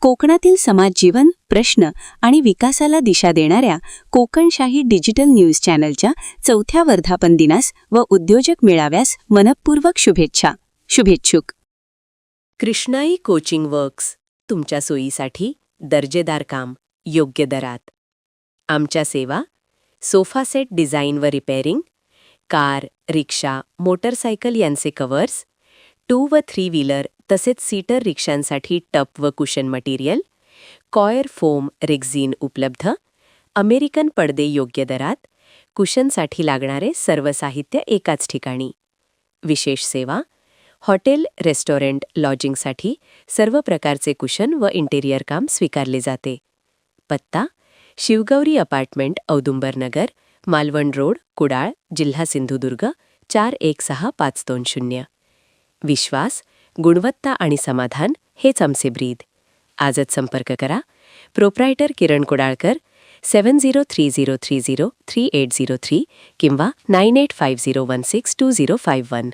कोकणातील समाजजीवन, प्रश्न आणि विकासाला दिशा देणाऱ्या कोकणशाही डिजिटल न्यूज चॅनलच्या चौथ्या वर्धापन दिनास व उद्योजक मेळाव्यास मनःपूर्वक शुभेच्छा. शुभेच्छुक. कृष्णाई कोचिंग वर्क्स, तुमच्या सोयीसाठी दर्जेदार काम योग्य दरात. आमच्या सेवा: सोफा सेट डिझाईन व रिपेअरिंग, कार, रिक्षा, मोटरसायकल यांचे कव्हर्स, टू व थ्री व्हीलर तसेच सीटर रिक्षांसाठी टप व cushion material, coir foam, rexine उपलब्ध. अमेरिकन पडदे योग्य दरात. कुशनसाठी लागणारे सर्व साहित्य एकाच ठिकाणी. विशेष सेवा: हॉटेल, रेस्टॉरंट, लॉजिंगसाठी सर्व प्रकारचे कुशन व इंटेरियर काम स्वीकारले जाते. पत्ता: शिवगौरी अपार्टमेंट, औदुंबर नगर, मालवण रोड, कुडाळ, जिल्हा सिंधुदुर्ग, 416520. विश्वास, गुणवत्ता आणि समाधान हेच आमचे ब्रीद. आजच संपर्क करा. प्रोप्रायटर किरण कुडाळकर, 7030303803 किंवा 9850162051.